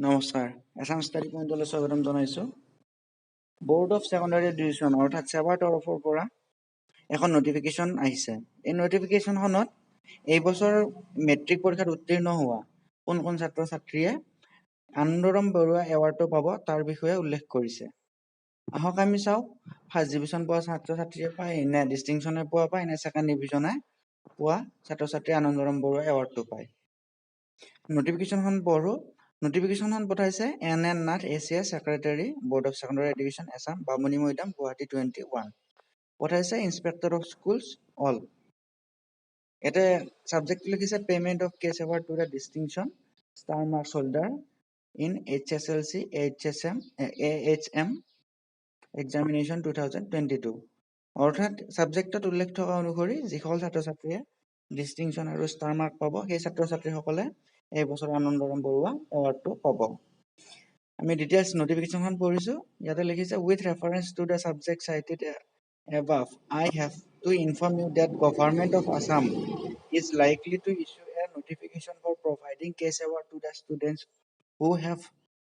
নমস্কাৰ, এছাম ষ্টাডি পইণ্টলৈ স্বাগতম জনাইছোঁ। ব'ৰ্ড অফ ছেকেণ্ডাৰী এডুকেশ্যন অৰ্থাৎ ছেবাৰ তৰফৰ পৰা এখন নটিফিকেশ্যন আহিছে। এই নটিফিকেশ্যনখনত এই বছৰ মেট্ৰিক পৰীক্ষাত উত্তীৰ্ণ হোৱা কোন কোন ছাত্ৰ ছাত্ৰীয়ে আনন্দৰাম বৰুৱা এৱাৰ্ডটো পাব তাৰ বিষয়ে উল্লেখ কৰিছে। আহক আমি চাওঁ, ফাৰ্ষ্ট ডিভিশ্যন পোৱা ছাত্ৰ ছাত্ৰীয়ে পায় নে ডিষ্টিংশ্যনে পোৱা পায় নে ছেকেণ্ড ডিভিশ্যনে পোৱা ছাত্ৰ ছাত্ৰীয়ে আনন্দৰাম বৰুৱা এৱাৰ্ডটো পায়। নটিফিকেশ্যনখন পঢ়োঁ। নটিফিকেশ্যনখন পঠাইছে N N Nath, A C S, secretary, board of secondary education, Assam, Bamunimaidam, Guwahati 21। পঠাইছে ইনস্পেক্টৰ অফ স্কুলছ অল। ইয়াতে ছাবজেক্টটো লিখিছে payment of cash award to the distinction star marks holder in HSLC, HSM, AHM examination 2022। অৰ্থাৎ ছাবজেক্টত উল্লেখ থকা অনুসৰি যিসকল ছাত্ৰ ছাত্ৰীয়ে ডিষ্টিংশ্যন আৰু ষ্টাৰ মাৰ্ক পাব, সেই ছাত্ৰ ছাত্ৰীসকলে এই বছৰ আনন্দৰাম বৰুৱা এৱাৰ্ডটো পাব। আমি ডিটেইলছ নটিফিকেশ্যনখন পঢ়িছোঁ। ইয়াতে লিখিছে, with reference to the subject cited above, I have to inform you that Government of Assam is likely to issue a notification for providing cash award to the students who have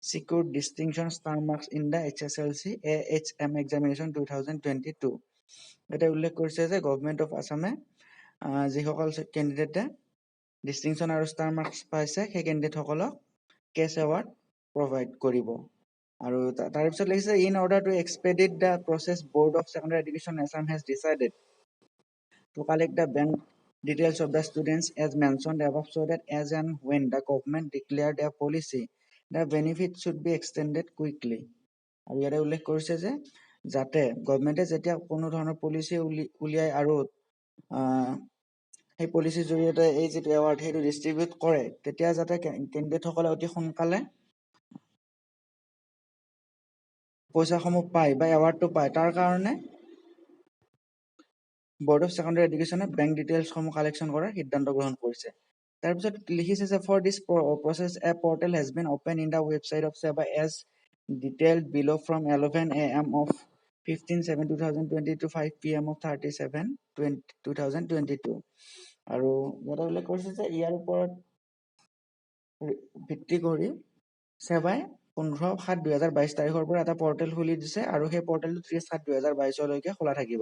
secured distinction star marks in the HSLC AHM examination 2022. ইয়াতে উল্লেখ কৰিছে যে government of আছামে যিসকল কেণ্ডিডেটে distinction আৰু star marks পাইছে, সেই কেণ্ডিডেটসকলক cash award provide কৰিব। আৰু তাৰপিছত লিখিছে, in order to expedite the process, Board of Secondary Education, Assam has decided to collect the bank details of the students as mentioned above so that as and when the government declare the policy, the benefit should be extended quickly. আৰু ইয়াতে উল্লেখ কৰিছে যে যাতে গভমেণ্টে যেতিয়া কোনো ধৰণৰ policy উলিয়াই আৰু সেই পলিচিৰ জৰিয়তে এই যিটো এৱাৰ্ড সেইটো ডিষ্ট্ৰিবিউট কৰে, তেতিয়া যাতে কেণ্ডিডেটসকলে অতি সোনকালে পইচাসমূহ পায় বা এৱাৰ্ডটো পায়, তাৰ কাৰণে বৰ্ড অফ ছেকেণ্ডাৰী এডুকেশ্যনে বেংক ডিটেইলছসমূহ কালেকশ্যন কৰাৰ সিদ্ধান্ত গ্ৰহণ কৰিছে। তাৰপিছত লিখিছে যে for this process, a portal has been open in the website of SEBA as detailed below from 11 a.m. of 15/7/2020 to 5 p.m. of 37/2022. আৰু ইয়াতে উল্লেখ কৰিছে যে ইয়াৰ ওপৰত ভিত্তি কৰি ছেবাই 15/7/2022 তাৰিখৰ পৰা এটা পৰ্টেল খুলি দিছে আৰু সেই পৰ্টেলটো 30/7/2022লৈকে খোলা থাকিব।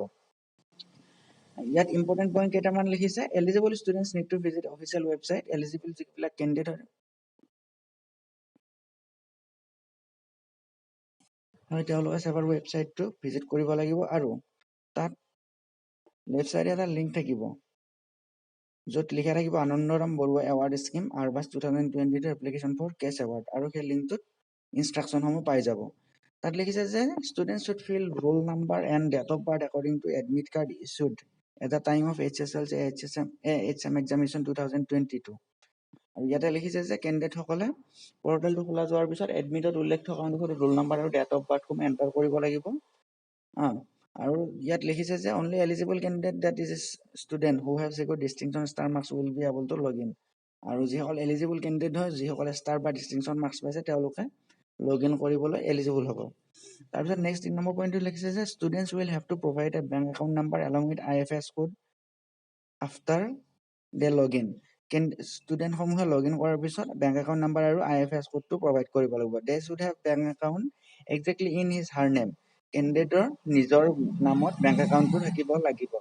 ইয়াত ইম্পৰ্টেণ্ট পইণ্ট কেইটামান লিখিছে। Eligible students need to visit official website. Eligible যিবিলাক কেণ্ডিডেট হয়, তেওঁলোকে ছেবাৰ ৱেবছাইটটো ভিজিট কৰিব লাগিব আৰু তাত লেফ্ট চাইডে এটা লিংক থাকিব, য'ত লিখা থাকিব Anandaram Barua award scheme ARBAS 2022 application for cash award, আৰু সেই লিংকটোত ইনষ্ট্ৰাকশ্যনসমূহ পাই যাব। তাত লিখিছে যে student should fill roll number and date of birth according to admit card issued at the time of HSLC, HSM, AHM examination 2022. আৰু ইয়াতে লিখিছে যে কেণ্ডিডেটসকলে পৰ্টেলটো খোলা যোৱাৰ পিছত এডমিটত উল্লেখ থকা অনুসৰি ৰোল নাম্বাৰ আৰু ডেট অফ বাৰ্থসমূহ এণ্টাৰ কৰিব লাগিব। আৰু ইয়াত লিখিছে যে only eligible candidate, that is student who have secure distinction star marks, will be able to log in. আৰু যিসকল এলিজিবল কেণ্ডিডেট হয়, যিসকলে ষ্টাৰ বা ডিষ্টিংশ্যন মাৰ্কছ পাইছে, তেওঁলোকে লগ ইন কৰিবলৈ এলিজিবল হ'ব। তাৰপিছত নেক্সট 3 নম্বৰ পইণ্টটো লিখিছে যে students will have to provide a bank account number along with IFS code after they log in. ষ্টুডেণ্টসমূহে log in কৰাৰ পিছত বেংক একাউণ্ট নাম্বাৰ আৰু আই এফ এছ কোডটো প্ৰভাইড কৰিব লাগিব। They should have bank account exactly in his her name. কেণ্ডিডেটৰ নিজৰ নামত bank একাউণ্টটো থাকিব লাগিব।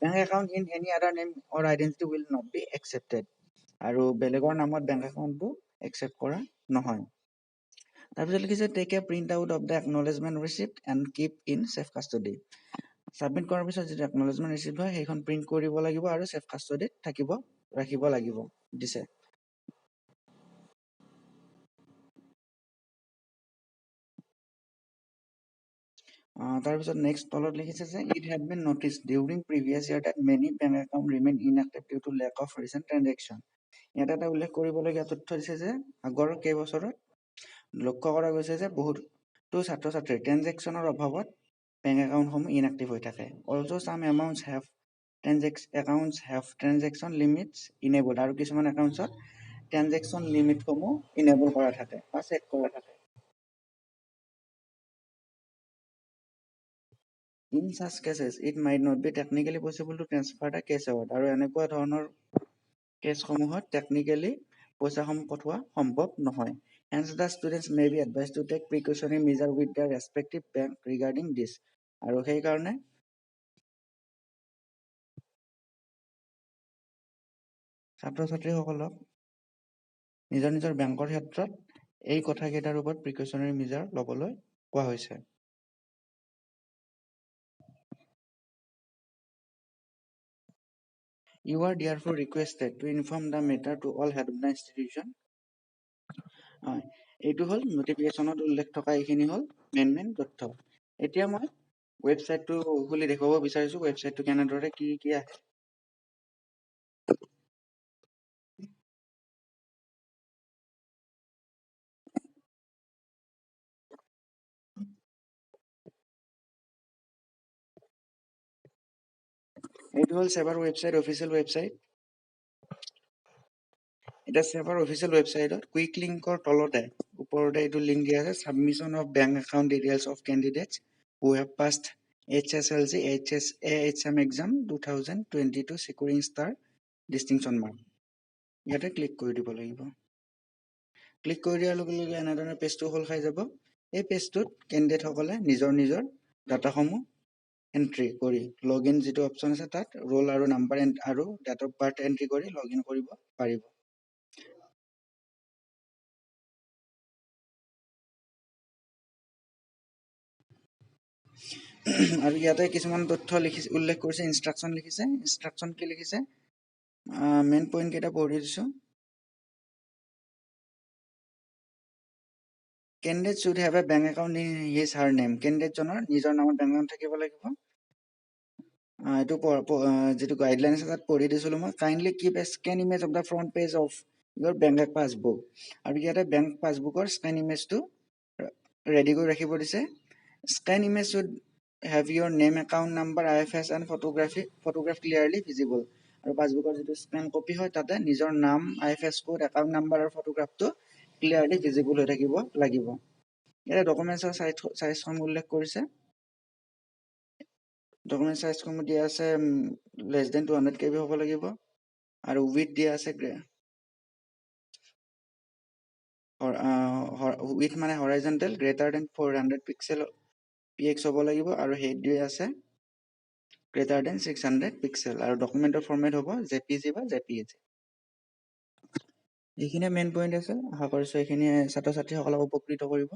Bank account in any other name or identity will not be accepted. আৰু বেলেগৰ নামত বেংক একাউণ্টটো একচেপ্ট কৰা নহয়। তাৰপিছত লিখিছে, take a print out of the acknowledgement receipt and keep in safe custody. Submit কৰাৰ পিছত যিটো একনলেজমেণ্ট ৰিচিপ্ট হয়, সেইখন প্ৰিণ্ট কৰিব লাগিব আৰু ছেফ কাষ্টডিত ৰাখিব লাগিব দিছে। তাৰপিছত নেক্সট তলত লিখিছে যে it had been notice during previous year that many bank account remain inactive due to lack of recent transaction. ইয়াতে এটা উল্লেখ কৰিবলগীয়া তথ্য দিছে যে আগৰ কেইবছৰত লক্ষ্য কৰা গৈছে যে বহুতো ছাত্ৰ ছাত্ৰীৰ ট্ৰেনজেকশ্যনৰ অভাৱত বেংক একাউণ্টসমূহ ইনএক্টিভ হৈ থাকে। Also, some amounts have accounts have transaction limits enable, আৰু কিছুমান একাউণ্টছত ট্ৰেনজেকশ্যন লিমিটসমূহ ইনেবল কৰা থাকে বা ছেট কৰা থাকে। In such cases, it might not be technically possible to transfer the cash award. আৰু এনেকুৱা ধৰণৰ কেছসমূহত টেকনিকেলি পইচাসমূহ পঠোৱা সম্ভৱ নহয়। Hence, the students may be advised to take precautionary measure with their respective bank regarding this. আৰু সেইকাৰণে ছাত্ৰ ছাত্ৰীসকলক নিজৰ নিজৰ বেংকৰ ক্ষেত্ৰত এই কথাকেইটাৰ ওপৰত প্ৰিকশ্যনাৰী মেজাৰ ল'বলৈ কোৱা হৈছে। You are therefore requested to inform the matter to all head of the institution. হয়, এইটো হ'ল নটিফিকেশ্যনত উল্লেখ থকা এইখিনি হ'ল মেইন মেইন তথ্য। এতিয়া মই ৱেবছাইটটো খুলি দেখুৱাব বিচাৰিছোঁ, ৱেবছাইটটো কেনেদৰে কি কি আহে। এইটো হ'ল ছেবাৰ ৱেবছাইট, অফিচিয়েল ৱেবছাইট। এতিয়া ছেবাৰ অফিচিয়েল ৱেবছাইটত কুইক লিংকৰ তলতে ওপৰতে এইটো লিংক দিয়া আছে, submission of bank account details of candidates who have passed HSLC, HS AHM exam 2022 securing star distinction mark. ইয়াতে ক্লিক কৰি দিব লাগিব। ক্লিক কৰি দিয়াৰ লগে লগে এনেধৰণে পেজটো খোল খাই যাব। এই পেজটোত কেণ্ডিডেটসকলে নিজৰ নিজৰ ডাটাসমূহ এণ্ট্ৰি কৰি লগ ইন যিটো অপশ্যন আছে তাত ৰোল আৰু নাম্বাৰ আৰু ডেট অফ বাৰ্থ এণ্ট্ৰি কৰি লগ ইন কৰিব পাৰিব। আৰু ইয়াতে কিছুমান তথ্য লিখিছে, উল্লেখ কৰিছে, ইনষ্ট্ৰাকশ্যন লিখিছে। ইনষ্ট্ৰাকশ্যন কি লিখিছে, মেইন পইণ্ট কেইটা পঢ়ি দিছোঁ। Candidate should have a bank account in his her name. কেণ্ডিডেটজনৰ নিজৰ নামত বেংক একাউণ্ট থাকিব লাগিব। এইটো যিটো গাইডলাইন আছে তাত পঢ়ি দিছিলোঁ মই। Kindly keep a scan image of the front page of your bank passbook. আৰু ইয়াতে বেংক পাছবুকৰ স্কেন ইমেজটো ৰেডি কৰি ৰাখিব দিছে। Scan image should have your name, account number, IFS and photograph clearly visible. আৰু পাছবুকৰ যিটো স্কেন কপি হয় তাতে নিজৰ নাম, IFS code, account number আৰু ফটোগ্ৰাফটো ক্লিয়াৰলি ভিজিবল হৈ থাকিব লাগিব। ইয়াতে ডকুমেণ্টছৰ চাইজসমূহ উল্লেখ কৰিছে। ডকুমেণ্ট চাইজসমূহ দিয়া আছে লেছ দেন 200 KB হ'ব লাগিব আৰু উইথ দিয়া আছে উইথ মানে horizontal greater than 400 pixel PX হ'ব লাগিব আৰু হেড দিয়া আছে গ্ৰেটাৰ দেন 600 পিক্সেল আৰু ডকুমেণ্টৰ ফৰ্মেট হ'ব JPG বা JPEG। এইখিনিয়ে মেইন পইণ্ট আছে। আশা কৰিছোঁ এইখিনিয়ে ছাত্ৰ ছাত্ৰীসকলক উপকৃত কৰিব।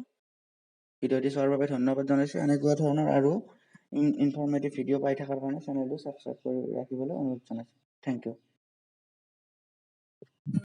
ভিডিঅ'টি চোৱাৰ বাবে ধন্যবাদ জনাইছোঁ। এনেকুৱা ধৰণৰ আৰু ইনফৰ্মেটিভ ভিডিঅ' পাই থকাৰ কাৰণে চেনেলটো ছাবস্ক্ৰাইব কৰি ৰাখিবলৈ অনুৰোধ জনাইছোঁ। Thank you.